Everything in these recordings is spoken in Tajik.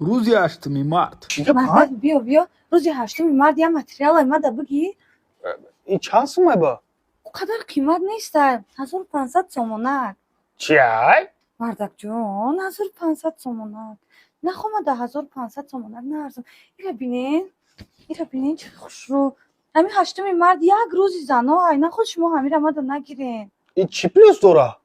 Рӯзи 8-уми март. Мардак, биё, биё, рӯзи 8-уми март я материал омада бигӣ. Ин чанд сумай ба? О қадар қимат неста, 1500 сомонак. Чиай? Мардакҷон, 1500 сомонак нахомада, 1500 сомонак наарзон. Ира бинен, ира бинен, чӣ хушрӯ. Ҳамин 8-уми март як рӯзи зано ай, наход шумо ҳамира мада нагирен. Ин чӣ плюс дора?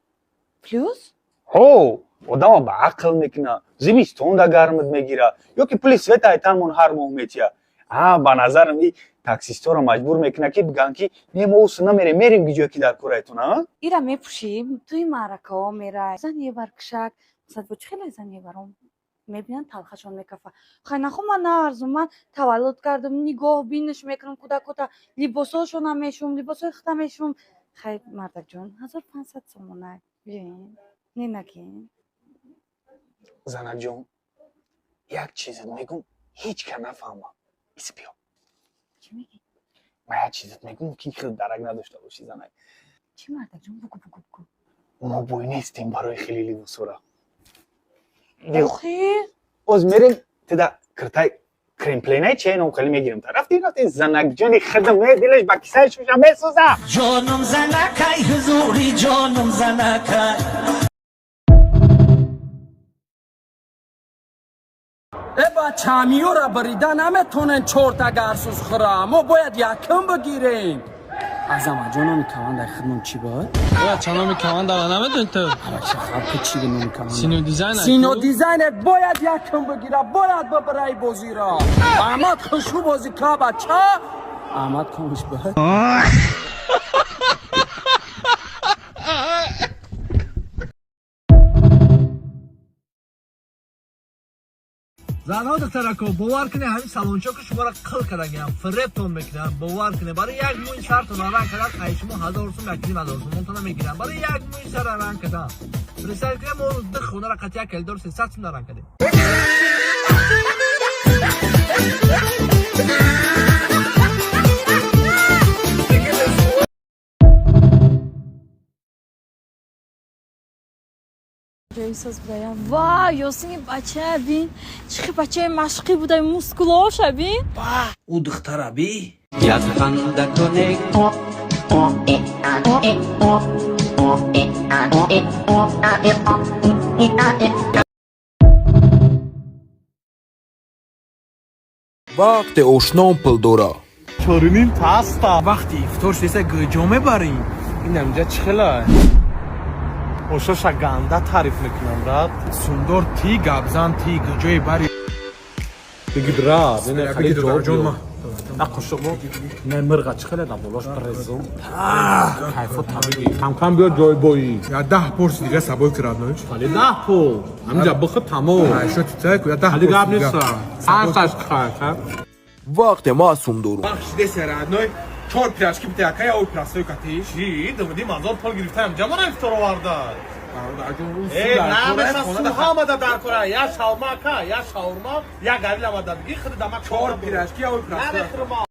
Плюс? Ҳо, одама ба ақл мекуна, зимистонда гармат мегира, ё ки пули света айтанмон ҳар моҳ метия. А ба назарам, и таксистҳоро маҷбур мекуна, ки бигӯянд, ки не, мо усу намерем, мерем гиҷое ки дар корайтон, а. Ира мепӯшӣ, туи маъракаҳо мерай, зан ебаркушак, масалан, бо чӣ хеле зан ебарон мебинанд, талхашон мекафа. Хай, нахо ман наарзум. Ман таваллуд кардам, нигоҳ биниш мекунам кӯдакота, либосҳошонам мешум, либосҳои худам мешум. Хай, мардакҷон, 1500 сомонак биёин, не нагин. Занакҷон, як чизат мегум, ҳеҷ ка нафаҳма. Ис, биё. Чӣ мегӣ? Ман як чизат мегум, ки хел дарак надошта бошӣ, занак. Чӣ, мардакҷон, бугу, бугу, бугу. Мо бой нестем барои хеле либосора. Охи? Оз мерем, тида киртай кремпленай ченом хеле мегирем. Та рафтем, рафтем, занакҷони хидм дилаш ба кисаи шуша месӯза. Ҷонум занакай, ҳузури ҷонум занакай. Э, бачамиёра барида наметонен, чорта гарсуз хӯра, мо бояд якум бигирем. Азамаҷон, номи командаи худмон чӣ буд? Ча, номи командара намедони ту? Абача, чӣ номи команда? Сино Дизайн. Сино Дизайнер бояд якум бигира, бояд бибираи бозиро. Аҳмад хушрӯ бозӣ ка, бача. Аҳмад комиш буд. Занҳо, духтарако, бовар кунед, ҳамин салончоку шуморо қил кардагиам, фиребтон мекунанд. Бовар кунед, барои як мӯи сартон ранг кардан ай шумо 1000 сум, 1500 сумонтона мегиранд барои як мӯи сара ранг кардан. Представь кунед, мо ду хонара қати як калидор 300 сум ранг кардем. Ҷои будаям. Ва Ёсини бачая бин, чӣ хел бачаи машқӣ будай, мускулоша бин. Ӯ духтара би. Як ханда кунек. Вақте ошном пул дора. Чоруним таста. Вақти ифтор шеса гӯҷо мебарем? Ин амҷа чӣ хела ошоша ганда таъриф мекунам, брат. Сундор ти гапзан, ти гӯҷое бари. Биги, брат, ина хеле ҷо. На қошуқ бо не, мирға чӣ хеле да болош презум кайфо табиӣ. Камкам биё ҷойбоӣ. Я 10 порси дига сабой кирадноч. Хали 10 пул ҳаминҷа бихӯ, тамом. Шо титай ку я 10. Хали гап неста, ҳасташ кайфа. Вақте ман сум дорум. Бахшидеси, родной, чор пирожки бите, ака, я ой простой кати. Чӣ димдим, ҳазор пул гирифтаам, ҷамона ифтор оварда. Э, намеша, су ҳамада дар кора, я шалма, ака, я шаурма, я гарил амада биги, худи дама. Чор пирожки я ой простой. Намехӯрма.